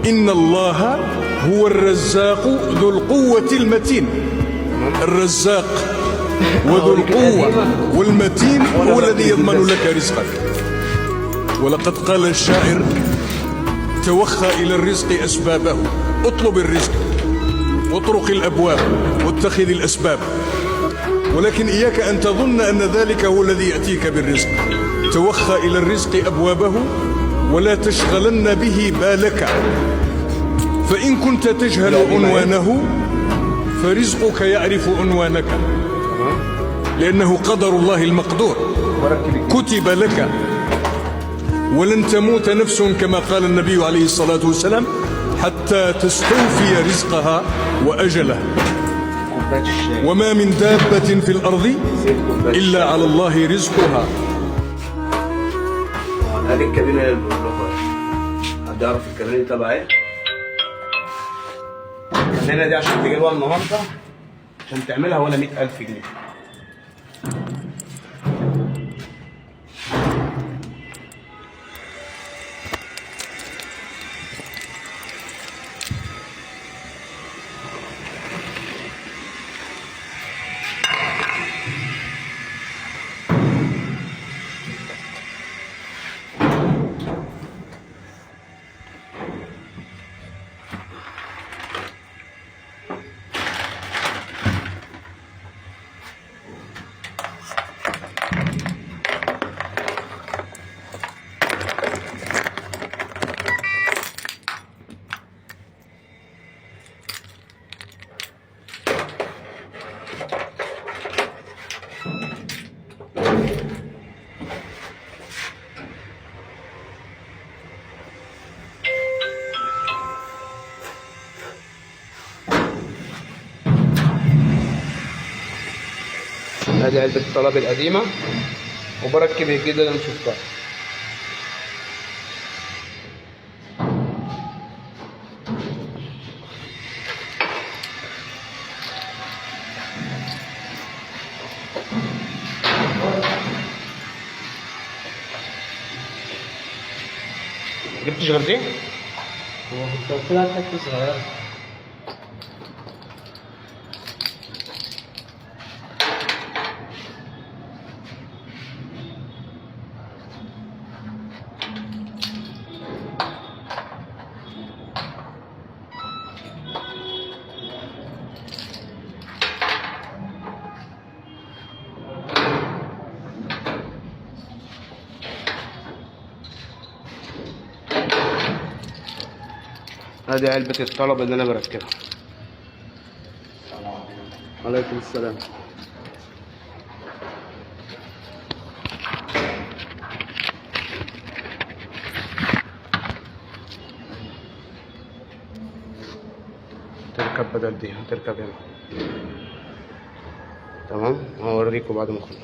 إن الله هو الرزاق ذو القوة المتين. الرزاق وذو القوة والمتين هو الذي يضمن لك رزقك. ولقد قال الشاعر: توخى إلى الرزق أسبابه. اطلب الرزق واطرق الأبواب واتخذ الأسباب، ولكن إياك أن تظن أن ذلك هو الذي يأتيك بالرزق. توخى إلى الرزق أبوابه ولا تشغلن به بالك، فإن كنت تجهل عنوانه فرزقك يعرف عنوانك، لأنه قدر الله المقدور كتب لك. ولن تموت نفس كما قال النبي عليه الصلاة والسلام حتى تستوفي رزقها وأجلها. كوباية الشاي. وما من دابة في الأرض زيت كوباية. إلا على الله رزقها. ادي الكابينه اللي بقول لكم، حد يعرف الكابينه دي تبع ايه؟ الكابينه دي عشان تجيبها النهارده، عشان تعملها ولا 100,000 جنيه. ادي علبة الطلب القديمة وبركب الجديدة اللي انا شفتها. جبتش غير دي؟ هو كنت قلت لها حتة صغيرة. ادي علبة الطلب اللي انا بركبها. عليكم السلام. تركب بدل دي، هتركب هنا. تمام، هوريكم بعد ما اخلص.